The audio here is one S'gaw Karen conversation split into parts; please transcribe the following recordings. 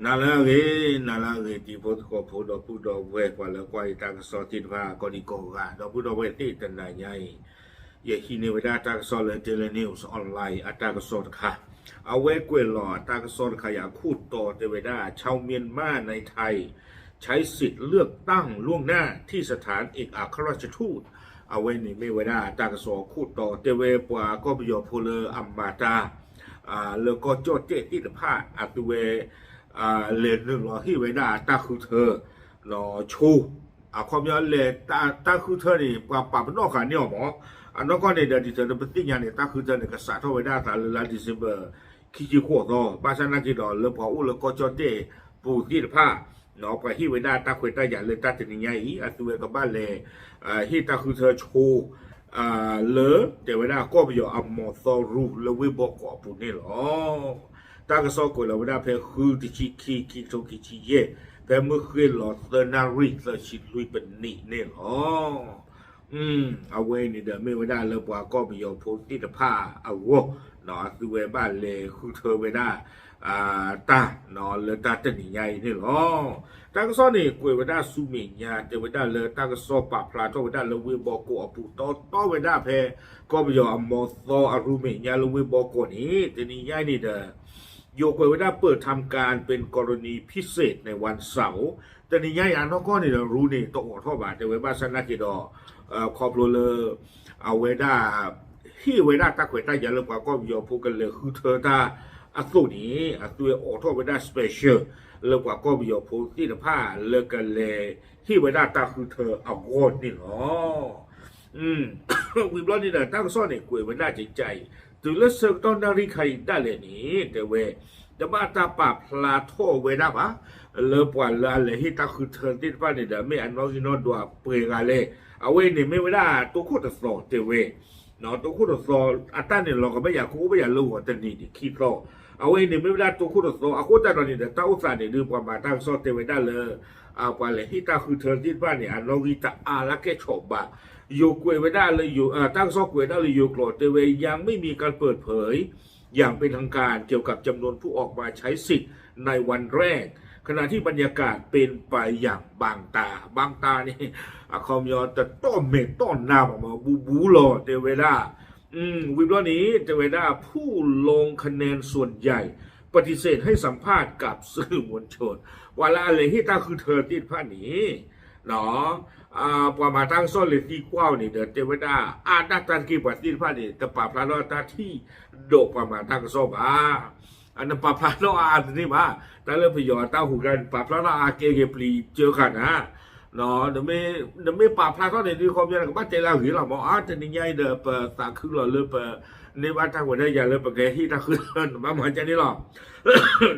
နၤလၢအဂ့ၤ, နၤလၢအဂ့ၤ တံၤဖိသကိးဖိ ဒီပုၢ်ဒီဝဲၢ် ပှၤလၢကွၢ်ယတၢ်ကစီၣ်သ့ၣ်တဖၣ် ကိးဒံကိးဂၤ, ဒီပုၢ်ဒီဝဲၢ်သ့ၣ်တနၤညါအံၤ, ယဟံးန့ၢ်ဝဲဒၣ်တၢ်ကစီၣ်လၢ Daily News Online အတၢ်ကစီၣ်တခါ, အဝဲကွဲးလီၤအတၢ်ကစီၣ်တခါ ယၤအခိၣ်တီတဲဝဲဒၣ် ชาวเมียนมาในไทย ใช้สิทธิ์เลือกตั้งล่วงหน้าที่สถานเอกอัครราชทูต အဝဲန့ၣ်မ့ၢ်ဝဲဒၣ်တၢ်ကစီၣ်အခိၣ်တီ တဲဝဲပှၤကီၢ်ပယီၤဖိလၢအမၤတၢ် လၢကီၢ်ကၠီၣ်တဲၣ်သ့ၣ်တဖၣ် အသုဝဲ လဲၤနုာ်လီၤဟ့ၣ်ဝဲဒၣ်တၢ်ဃုထၢ ဆိ အခီပညီလဲၤတၢ်ဃုထၢန့ၣ် ပှၤပာ်ပနီၣ်ဃာ်န့ၢ်အီၤမး, အနီၢ်ကီၢ်န့ၣ်ဒီး ဒ်သိးပသ့ၣ်ညါန့ၣ် တၢ်ဃုထၢန့ၣ် ကစးထီၣ်ဝဲဒၣ်အသးလၢလါ December ခံဆံဃိးသီ, ဘၣ်ဆၣ်နာ်က့ဒီး လၢပှၤအိၣ်လၢကီၢ်ကၠီၣ်တဲၣ်ပူၤသ့ၣ်တဖၣ် ပှၤဟ့ၣ်ဝဲဒၣ်တၢ်ခွဲးတၢ်ယာ်လၢတၢ်တနံၤညါအံၤ အသုဝဲကဘၣ်လဲၤ ဟ့ၣ်တၢ်ဃုထၢဆိ လၢတဲဝဲဒၣ်ကီၢ်ပယီၤအမီၤသီရူလၢဝ့ၢ်ဘီကီးအပူၤန့ၣ်လီၤ. တၢ်ကစီၣ်ကွဲးလီၤဝဲဒၣ်ဖဲဃုတဆံခံ ခံကထိခံဆံယဲၢ် ဖဲမုၢ်ဃ့ၢ်လီၤသၢနၣ်ရံၣ်သၢဆံလွံၢ်ပနံးန့ၣ်လီၤ. အဝဲန့ၣ်ဒီးမ့ၢ်ဝဲဒၣ်လၢပှၤကီၢ်ပယီၤဖိသ့ၣ်တဖၣ်အဂီၢ် အသုဝဲဘၣ်လဲၤဃုထၢဝဲဒၣ် တၢ် လၢတၢ်တနံၤညါအံၤန့ၣ်လီၤ. တၢ်ကစီၣ်န့ၣ် ကွဲးဝဲဒၣ်ဆူမဲာ်ညါ တဲဝဲဒၣ်လၢတၢ်ကစီၣ်ပာ်ဖျါထီၣ်ဝဲဒၣ်လၢဝ့ၢ်ဘီကီးအပူၤ တီတီဝဲဒၣ်ဖဲ ကီၢ်ပယီၤအမီၤသီအရူမဲာ်ညါလၢဝ့ၢ်ဘီကီးန့ၣ် တနံၤညါအံၤန့ၣ်ဒီး ယိၤကွဲးဝဲဒၣ် เปิดทำการเป็นกรณีพิเศษในวันเสาร์ တနံၤညါအံၤအနီၢ်ကီၢ်န့ၣ်ဒီး ရူန့ၣ်တအိးထီၣ်ဘၣ် တဲဝဲဘၣ်ဆၣ်နာ်က့ဒီး ခီဖျိလၢ အဝဲဒၣ် ဟ့ၣ်ဝဲဒၣ်တၢ်ခွဲးတၢ်ယာ်လၢပှၤကီၢ်ပယီၤဖိကလဲၤဃုထၢတၢ်အသိးန့ၣ် အသုဝဲအိးထီၣ်ဝဲဒၣ် special လၢပှၤကီၢ်ပယီၤဖိသ့ၣ်တဖၣ်လၢကလဲၤဟ့ၣ်ဝဲဒၣ်တၢ်ဃုထၢအဂီၢ်န့ၣ်လီၤ. ဝံၤဘျီန့ၣ်ဒီး တၢ်ကစီၣ်န့ၣ် ကွဲးဝဲဒၣ်ကကအံၤ တုၤလၢဆၢကတီၢ်နၣ်ရံၣ်ခါအံၤဒၣ်လဲာ်န့ၣ် တဲဝဲ တဘၣ်တၢ်ပာ်ဖျါထီၣ်ဝဲဒၣ်ဘၣ် လၢပှၤလၢအလဲၤဟ့ၣ်တၢ်ဃုထၢသ့ၣ်တဖၣ်န့ၣ်ဒီး မ့ၢ်အနီၣ်ဂံၢ်နီၣ်ဒွးပှဲၤဂၤလဲၣ်. အဝဲအံၤန့ၣ်မ့ၢ်ဝဲဒၣ်တိခိၣ်တသီတဲဝဲ တိခိၣ်တသီ အတၢ်န့ၣ်လီၤကဘၣ်ယၤ ကအိၣ်ဘၣ်ယၤလၢဂီၤတနံၤန့ၣ်ခံသီ, အဝဲအံၤန့ၣ်မ့ၢ်ဝဲဒၣ်တိခိၣ်တသီ အဃိသတးဒီးန့ၣ်ဒီး တၢ်အိၣ်သးန့ၣ်ဒုး ပှၤမၤတၢ်ကစီၣ်တဲဝဲဒၣ်လၢ ပှၤလဲၤဟ့ၣ်တၢ်ဃုထၢသ့ၣ်တဖၣ်န့ၣ် အနီၣ်ဂံၢ်တအါလၢကဲၣ်ဆိးဘၣ်. ယိၤကွဲးဝဲဒၣ်လၢ တၢ်ကစီၣ်ကွဲးဒၣ်လၢယိၤကျိာ်တဲဝဲ ยังไม่มีการเปิดเผย อย่างเป็นทางการเกี่ยวกับจำนวนผู้ออกมาใช้สิทธิ์ในวันแรก ขณะที่บรรยากาศเป็นไปอย่างบังตา บังตาန့ၣ် အခီပညီတတီၢ်မဲာ်တီၢ်နါဘၣ်မး ဘူးဘူးလီၤ တဲဝဲဒၣ် ဝံၤဘျီန့ၣ် တဲဝဲဒၣ် ผู้ลงคะแนนส่วนใหญ่ปฏิเสธให้สัมภาษณ์กับสื่อมวลชน ပှၤလၢအလဲၤဟ့ၣ်တၢ်ဃုထၢသ့ၣ်တဖၣ်န့ၣ် ပှၤမၤတၢ်ကစီၣ်လဲၤသံကွၢ်အီၤန့ၣ်ဒီး တဲဝဲဒၣ် အါဒၣ်တၢ်တက့ၢ် ပှၤသ့ၣ်တဖၣ်န့ၣ် တပာ်ဖျါထီၣ်တၢ်ထံၣ်ဒီးပှၤမၤတၢ်ကစီၣ်ဘၣ်. နပာ်ဖျါထီၣ်အါအါတန့ၢ်ဘၣ်. တၢ်လၢပယီၤအတၢ်ဟူးဂဲၤ နပာ်ဖျါထီၣ်အါကဲဂ့ၤ ပျံၤကၢခါနၤ နမ့ၢ်ပာ်ဖျါထီၣ်န့ၣ်ဒုး ခီပညီနကဘၣ်တဲလၢအဂ့ၤလီၤမး. အါ တနံၤညါအံၤဒီး ပသးခုလီၤလၢပ န့ၢ်ဘၣ်တၢ်ခွဲးတၢ်ယာ်လၢပကဟ့ၣ်တၢ်ဃုထၢ နဘၣ်မၤကန့ၣ်လီၤ.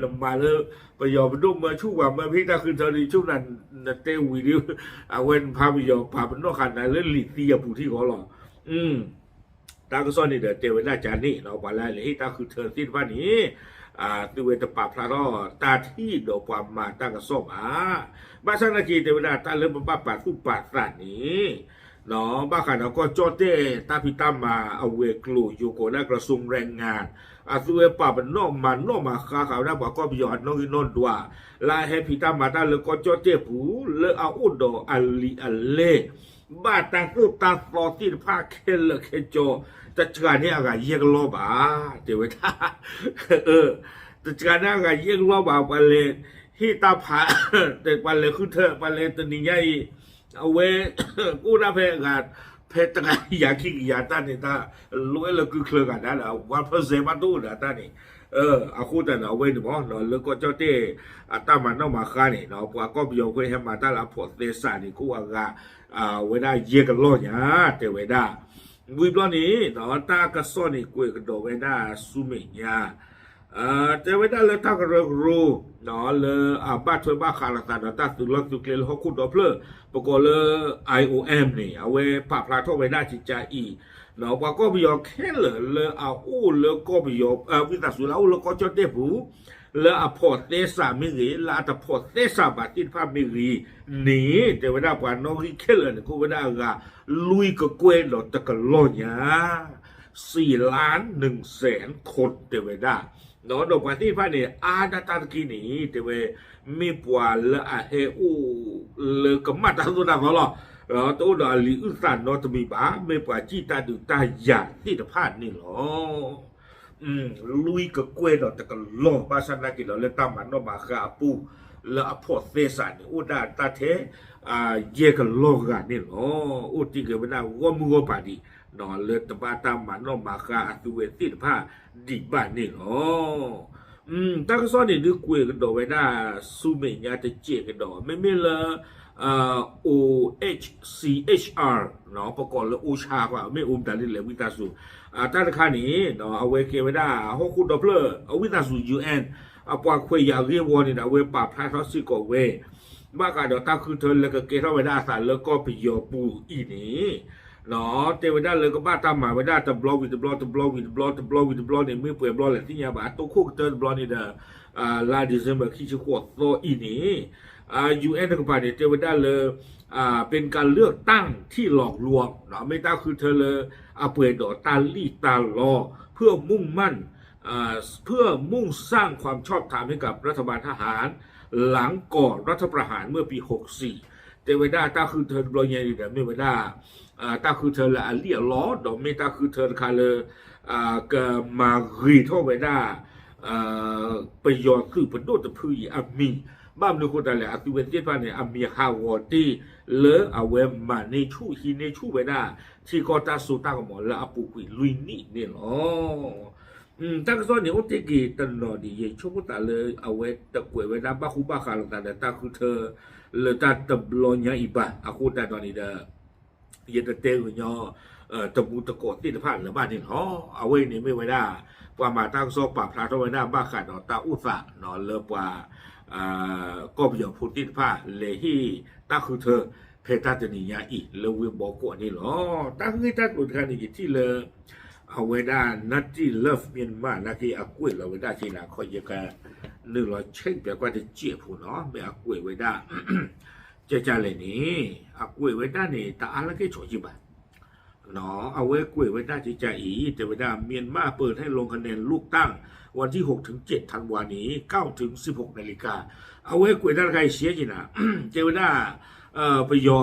နမၤလၢ ပယီၤပဒိၣ်မၢဆူၣ်ပှၤမၢပဟ့ၣ်တၢ်ဃုထၢဒုး ဆူၣ်နၤ နတဲဝံၤဒုး အဝဲနဖးပယီၤပာ်ပနီၣ်ဃာ်နၤလၢလံာ်သံအပူၤထံၣ်ဃီလီၤ. တၢ်ကစီၣ်န့ၣ်ဒီးတဲဝဲဒၣ်ကန့ၣ် ပှၤလၢအလဲၤဟ့ၣ်တၢ်ဃုထၢသ့ၣ်တဖၣ်န့ၣ် သုဝဲတပာ်ဖျါထီၣ်တၢ်ထံၣ်ဒီးပှၤမၤတၢ်ကစီၣ်ဘၣ်. ဘၣ်ဆၣ်နာ်က့တဲဝဲဒၣ် တၢ်လၢပဘၣ်ပာ်သူၣ်ပာ်သးန့ၣ် ဘၣ်ဃးဒီးကီၢ်ကၠီၣ်တဲၣ်တၢ်ဖံးတၢ်မၤအဝဲၤကျိၤ ယိၤကိးဒၣ် กระทรวงแรงงาน အသုဝဲပာ်ပနီၣ်မၤနီၣ်မၤဃါဃာ်ဝဲဒၣ်ပှၤကီၢ်ပယီၤအနီၣ်ဂံၢ်နီၣ်ဒွး လၢအဟဲဖံးတၢ်မၤတၢ်လၢကီၢ်ကၠီၣ်တဲၣ်ပူၤ လၢအအိၣ်ဒီးအလံာ်အလဲၢ် ဘၣ်တၢ်သိၣ်တၢ်သီသ့ၣ်တဖၣ်ခဲလၢာ်ခဲဆ့ တစှၤန့ၢ်အဂၤယဲၢ်ကလီၢ်ဘၣ် တဲဝဲဒၣ် တစှၤန့ၢ်အဂၤယဲၢ်ကလီၢ်ဘၣ် ပှၤလဲၤဟ့ၣ်တၢ်ဖး ပှၤလဲၤဃုထၢ ပှၤလဲၤတနံၤညါအံၤ အဝဲ ကအိၣ်ဒၣ်ဖဲအဂၤ ဖဲတကယၤခံကယၤတၢ်န့ၣ် တၢ်လိၣ်အဲၣ်လၢကုချၢဂၤဒၣ်ဒီး one percent ဘၣ်တအိၣ်ဒီးတၢ်န့ၣ် အဃိသတးန့ၣ် အဝဲန့ၣ်မး လၢကီၢ်ကၠီၣ်တဲၣ်အတၢ်မၤနီၣ်မၤဃါန့ၣ် ပှၤကီၢ်ပယီၤဖိဟဲမၤတၢ်လၢအဖိးသဲစးန့ၣ် ကအိၣ်အဂၤ ဝဲဒၣ်ယဲၢ်ကလီၢ်ညါ တဲဝဲဒၣ် ဝံၤဘျီန့ၣ် တၢ်ကစီၣ်န့ၣ်ကွဲးကဒီးဝဲဒၣ်ဆူမဲာ်ညါ တဲဝဲဒၣ်လၢတၢ်ကရၢကရိ လၢအဘၣ်ထွဲဘၣ်ဃးလိာ်သးဒီးတၢ်သုးလီၢ်သုးကျဲလၢဟီၣ်ခိၣ်ဒီဖျၢၣ် ပကိးလၢ I O M န့ၣ် အဝဲပာ်ဖျါထီၣ်ဝဲဒၣ်ကကအံၤ ပှၤကီၢ်ပယီၤခဲလၢာ်လၢအအိၣ်လၢကီၢ်ပယီၤ ဝံသးစူၤလၢအအိၣ်လၢကီၢ်ကၠီၣ်တဲၣ်ပူၤ လၢအဖိးသဲစးမ့ၢ်ဂ့ၤ လၢအတဖိးသဲစးဘၣ်သ့ၣ်တဖၣ်မ့ၢ်ဂ့ၤန့ၣ် တဲဝဲဒၣ်ပှၤနီၣ်ဂံၢ်ခဲလၢာ်န့ၣ် ကအိၣ်ဝဲဒၣ်အဂၤ လွံၢ်ကကွဲၢ်ဒီးတကလီၢ်ညါ สี่ล้านหนึ่งแสนคน တဲဝဲဒၣ် ဒီးပှၤသ့ၣ်တဖၣ်န့ၣ် အါဒၣ်တၢ်တက့ၢ်န့ၣ် တဲဝဲ မ့ၢ်ပှၤလၢအဟဲအိၣ်လၢကမၣ်တၢ်သိၣ်တၢ်သီလီၤ. တအိၣ်ဒီးအလံာ်အုၣ်သးနီတမံၤဘၣ်, မ့ၢ်ပှၤစံၣ်တၢ်ဒုးတၢ်ယၤသ့ၣ်တဖၣ်န့ၣ်လီၤ. လွံၢ်ကကွဲၢ်ဒီးတကလီၢ် ဘၣ်ဆၣ်သနာ်က့ဒီး လၢတၢ်မၤနီၣ်မၤဃါအပူၤ လၢအဖီၣ်သဲစးန့ၣ် အိၣ်ဒၣ်တၢ်ထဲ ယဲၢ်ကလီၢ်ဂၤန့ၣ်လီၤ. အိၣ်တ့ၢ်က့ၤဝဲဒၣ်ဂီၢ်မုၢ်ဂီၢ်ပၤဒံး လၢတဘၣ်တၢ်မၤနီၣ်မၤဃါအသုဝဲသ့ၣ်တဖၣ်ဒံးဘၣ်န့ၣ်လီၤ. တၢ်ကစီၣ်န့ၣ်ဒုးကွဲးကဒီးဝဲဒၣ်ဆူမဲာ်ညါတစဲးကဒီး မ့မ့ၢ်လၢ OHCHR ပကိးလၢ OHCHR မ့ၢ်အိၣ်မတၤဒ်လဲၣ် ဝံသးစူၤ တၢ်တခါန့ၣ် အဝဲကဲဝဲဒၣ်ဟီၣ်ခိၣ်ဒီဖျၢၣ် အဝံသးစူၤ UN အပှၤခွဲးယာ်အဂ့ၢ်ဝီန့ၣ်ဒီး အဝဲပာ်ဖျါထီၣ်စ့ၢ်ကီးဝဲ ဘၣ်ဃးဒီးတၢ်ဃုထၢလၢကကဲထီၣ်ဝဲဒၣ်အသးလၢကီၢ်ပယီၤပူၤအံၤန့ၣ် တဲဝဲဒၣ်လၢကဘၣ်တၢ်မၤဝဲဒၣ်တဘျီဝံၤတဘျီ တဘျီဝံၤတဘျီ တဘျီဝံၤတဘျီန့ၣ် မ့ၢ်ပှဲၤဘျီလဲၣ်သ့ၣ်ညါဘၣ် တိခိၣ်ကတၢၢ်တဘျီန့ၣ်ဒီး လါ December ခံဆံဃိးသီအံၤန့ၣ် UN တကပၤန့ၣ် တဲဝဲဒၣ်လၢ เป็นการเลือกตั้งที่หลอกลวง မ့ၢ်တၢ်ဃုထၢလၢ အပှဲၤဒီးတၢ်လံၣ်တၢ်လီ เพื่อมุ่งมั่น เพื่อมุ่งสร้างความชอบธรรมให้กับรัฐบาลทหาร หลังก่อนรัฐประหารเมื่อปีหกสี่ တဲဝဲဒၣ်တၢ်ဃုထၢတဘျီညါအံၤဒီး မ့ၢ်ဝဲဒၣ် တၢ်ဃုထၢလၢအလံၣ်အလီ ဒီးမ့ၢ်တၢ်ဃုထၢတခါလၢ ကမၤဂ့ၤထီၣ်ဝဲဒၣ် ပယီၤသုးပဒိၣ်တဖုအံၤအမံၤ ဘၣ်မနုၤအဃိသတးလဲၣ် အသုဝဲသ့ၣ်တဖၣ်န့ၣ် အမံၤဟးဂီၤတ့ၢ်လၢအဝဲမၤန့ၢ်ဆူၣ်ဟံးန့ၢ်ဆူၣ်ဝဲဒၣ် ထံကီၢ်တၢ်စိတၢ်ကမီၤလၢအပူၤကွံာ်လွံၢ်နံၣ်န့ၣ်လီၤ. တၢ်ကစီၣ်န့ၣ်အိၣ်တ့ၢ်က့ၤတနီၤဒံး ယဆိကမိၣ်သးလၢအဝဲတကွဲးဝဲဒၣ်ဘၣ်ဃူဘၣ်ဃးလိာ်သးဒီးတၢ်ဃုထၢ လၢတၢ်တဘျီညါအံၤဘၣ် အဃိသတးဒီးန့ၣ်ဒီး ယတတဲဂ့ၤညီ တမူတကိးသ့ၣ်တဖၣ်လၢၤဘၣ်န့ၣ်လီၤ. အဝဲအံၤန့ၣ်မ့ၢ်ဝဲဒၣ် ပှၤမၤတၢ်ကစီၣ်ပာ်ဖျါထီၣ်ဝဲဒၣ်ဘၣ်ဃးဒီးတၢ်အိၣ်သးလၢပှၤ ကီၢ်ပယီၤဖိသ့ၣ်တဖၣ် လဲၤဟ့ၣ်တၢ်ဃုထၢ ဖဲတၢ်တနံၤညါအံၤ လၢဝ့ၢ်ဘီကီးန့ၣ်လီၤ. တၢ်ဂ့ၢ်တၢ်ကျိၤတခါန့ၣ် ယထံၣ်လၢ အဝဲဒၣ် Native Love Myanmar နာ်က့အကွဲးလီၤဝဲဒၣ်က့နၤ ခီယက နုာ်လီၤ check ပျဲကွၢ်တစဲးဖိနီၤ မ့ၢ်အကွဲးဝဲဒၣ် ကကလဲၣ်န့ၣ် အကွဲးဝဲဒၣ်န့ၣ် တအါလၢကဲၣ်ဆိးက့ဘၣ် အဝဲကွဲးဝဲဒၣ်ကကအံၤ တဲဝဲဒၣ် မြန်မာ့ပၢၢ်ထဲလီၤကနဲၣ်လိၣ်တၢ် วันที่หกถึงเจ็ดธันวานี้ เก้าถึงสิบหกนาฬิกา အဝဲကွဲးတၢ်တခါအံၤ ရှဲက့နၤ တဲဝဲဒၣ် ပယီၤ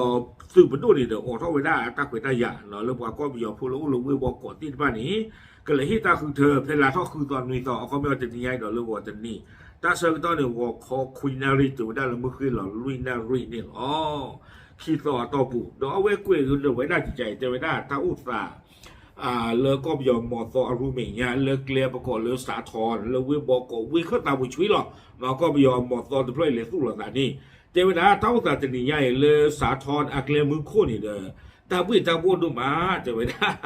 သုးပဒိၣ်န့ၣ်ဒီး အိးထီၣ်ဝဲဒၣ်တၢ်ခွဲးတၢ်ယာ် လၢပှၤကီၢ်ပယီၤဖိလၢအိၣ်လၢဝ့ၢ်ဘီကီးသ့ၣ်တဖၣ်န့ၣ် ကလဲၤဟ့ၣ်တၢ်ဃုထၢ ဖဲလါထီၣ်ဃုသီနွံသီ အခီပညီတနံၤညါအံၤဒီးလၢဂီၤတနံၤ တၢ်ဆၢကတီၢ်န့ၣ် ဂီၤခီခွံနၣ်ရံၣ် တုၤဝဲဒၣ်လၢမုၢ်ဃ့ၢ်လီၤလွံၢ်နၣ်ရံၣ်န့ၣ်လီၤ. ခံသီအတီၢ်ပူၤ ဒီးအဝဲကွဲးကဒီးဝဲဒၣ်ကကအံၤ တဲဝဲဒၣ်တၢ်အိၣ်သး လၢကီၢ်ပယီၤမီၤသီအရူမဲာ်ညါ လၢကျဲပကိးလၢစးထီ လၢဝ့ၢ်ဘီကီး ဝ့ၢ်ခၢၣ်သးပူၤဆွံလီၤ. ကီၢ်ပယီၤမီၤသီတဖျၢၣ်အံၤလဲၤသူၣ်လီၤသးန့ၣ် တဲဝဲဒၣ်တၢ်အိၣ်သးတနံၤညါအံၤလၢစးထီအကျဲမုၢ်ခိၣ်န့ၣ်ဒီး တၢ်ဘှ့ၣ်တၢ်ဘှီၣ်ဒိၣ်မး တဲဝဲဒၣ်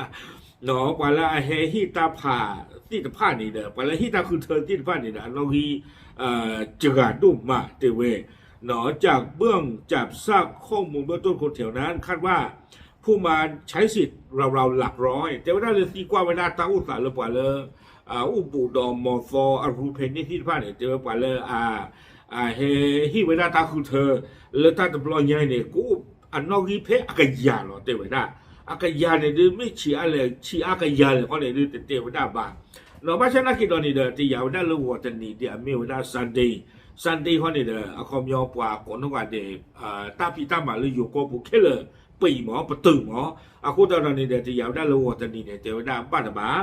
ပှၤလၢအဟဲဟ့ၣ်တၢ်ဖးသ့ၣ်တဖၣ်န့ၣ်ဒီး ပှၤလၢဟ့ၣ်တၢ်ဃုထၢသ့ၣ်တဖၣ်န့ၣ်ဒီး အနီၣ်ဂံၢ် စှၤဒိၣ်မးတဲဝဲ จากเบื้อง จากซากข้อมูลเบื้องต้นคนแถวนั้นคาดว่าผู้มาใช้สิทธิ์ราวๆหลักร้อย တဲဝဲဒၣ်လၢသံကွၢ်ဝဲဒၣ်တၢ်အိၣ်သးလၢပှၤလၢ အိၣ်ဘူးဒီးမီၤသီအရူဖဲန့ၣ်သ့ၣ်တဖၣ်န့ၣ် တဲဝဲပှၤလၢ အဟဲဟ့ၣ်ဝဲဒၣ်တၢ်ဃုထၢ လၢတၢ်တဘျီညါအံၤန့ၣ် ကအိၣ်အနီၣ်ဂံၢ်ဖဲအကယၤလီၤ တဲဝဲဒၣ် အကယၤန့ၣ်ဒုး မ့ၢ်ဆံးအါလဲၣ် ဆံးအါကယၤလဲၣ်ခီန့ၣ်ဒုး တတဲဝဲဒၣ်ဘၣ် ဒီးဘၣ်ဆၣ်သနာ်က့ဒီးန့ၣ်ဒီး တယာ်ဝဲဒၣ်လၢဂီၤတနံၤဒ်အမ့ၢ်ဝဲဒၣ် Sunday Sunday ခီန့ၣ်ဒီး အခီပညီပှၤကိးနီၢ်ဂၤဒဲး တၢ်ဖံးတၢ်မၤလၢယိၤကီၢ်ပူၤခဲလၢာ် ပံၤမး ပတုာ်မး အဃိသတးဒီးန့ၣ်ဒီး တယာ်ဝဲဒၣ်လၢဂီၤတနံၤန့ၣ် တဲဝဲဒၣ်ဘၣ်တဘၣ်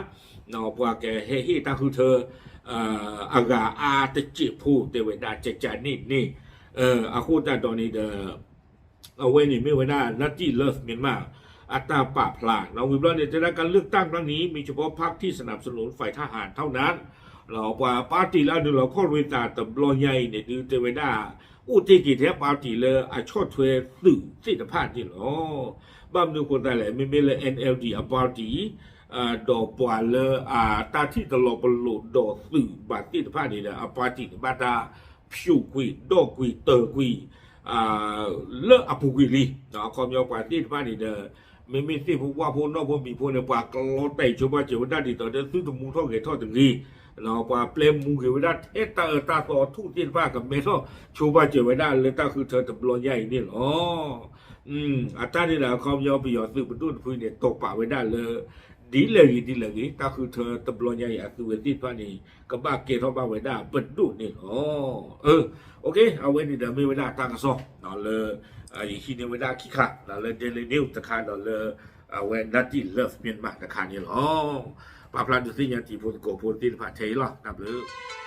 ပှၤကဟဲဟ့ၣ်တၢ်ဃုထၢ အဂၤအါတစဲးဖိ တဲဝဲဒၣ်ကကန့ၣ်န့ၣ် အဃိသတးဒီးန့ၣ်ဒီး အဝဲန့ၣ်မ့ၢ်ဝဲဒၣ် Native Love Myanmar အတၢ်ပာ်ဖျါ ဝံၤဘျီန့ၣ် တဲဒၣ် การเลือกตั้งครั้งนี้มีเฉพาะพรรคที่สนับสนุนฝ่ายทหารเท่านั้น ပှၤ party လၢအနုာ်လီၤခီၣ်ရ့သးတဘျီညါအံၤန့ၣ် ဒုးတဲဝဲဒၣ် အိၣ်တ့ၢ်က့ၤထဲ party လၢအဆီၣ်ထွဲသုးသ့ၣ်တဖၣ်န့ၣ်လီၤ. ဘၣ်မနုၤအဃိသတးလဲၣ် မ့မ့ၢ်လၢ NLD အ party ဒီးပှၤလၢအတၢ်ထံၣ်တလီၤပလိာ်ဒီးသုးဘၣ်သ့ၣ်တဖၣ်န့ၣ်ဒီး အ party န့ၣ် ဘၣ်တၢ်ဖျိးကွံာ် ဒီၣ်ကွံာ် တၢၤကွံာ် လၢအပူၤကွံာ်လံ အခီပညီပှၤသ့ၣ်တဖၣ်န့ၣ်ဒီး မ့မ့ၢ်သ့ၣ်ဖိဝၣ်ဖိနီၢ်ဖိမံၤဖိန့ၣ် ပှၤကလီတဲာ်ဆိပာ်စၢၤဝဲဒၣ်ဒ်သိးဒီးသုတမူထီၣ်ဂဲၤထီၣ်တဂ့ၤ ပှၤပျဲမူဂ့ၤဝဲဒၣ်ထဲတၢ်အၢတၢ်သီအထူၣ်သ့ၣ်တဖၣ် ကမဲထီၣ်ဆိပာ်စၢၤဝဲဒၣ်လၢတၢ်ဃုထၢတဘျီညါအံၤန့ၣ်လီၤ. အတၢ်န့ၣ်ဒီးအခီပညီပယီၤသုးပဒိၣ်တဖုန့ၣ် တိာ်ပာ်ဝဲဒၣ်လၢ ဒ်လဲၣ်ဂ့ၤဒ်လဲၣ်ဂ့ၤ တၢ်ဃုထၢတဘျီညါအံၤအသုဝဲသ့ၣ်တဖၣ်န့ၣ် ကဘၣ်ကဲထီၣ်ဘၣ်ဝဲဒၣ်ပဒိၣ်န့ၣ်လီၤ. အဝဲန့ၣ်ဒီးမ့ၢ်ဝဲဒၣ်တၢ်ကစီၣ်လၢ ယဟံးန့ၢ်ဝဲဒၣ်ခံခါ လၢ Daily News တခါဒီးလၢ အဝဲ Nutty Love Myanmar တခါန့ၣ်လီၤ. ပာ်ဖျါဒုးသ့ၣ်ညါတံၤဖိသကိးဖိသ့ၣ်တဖၣ်ထဲအံၤလီၤ. တၢ်ဘျုး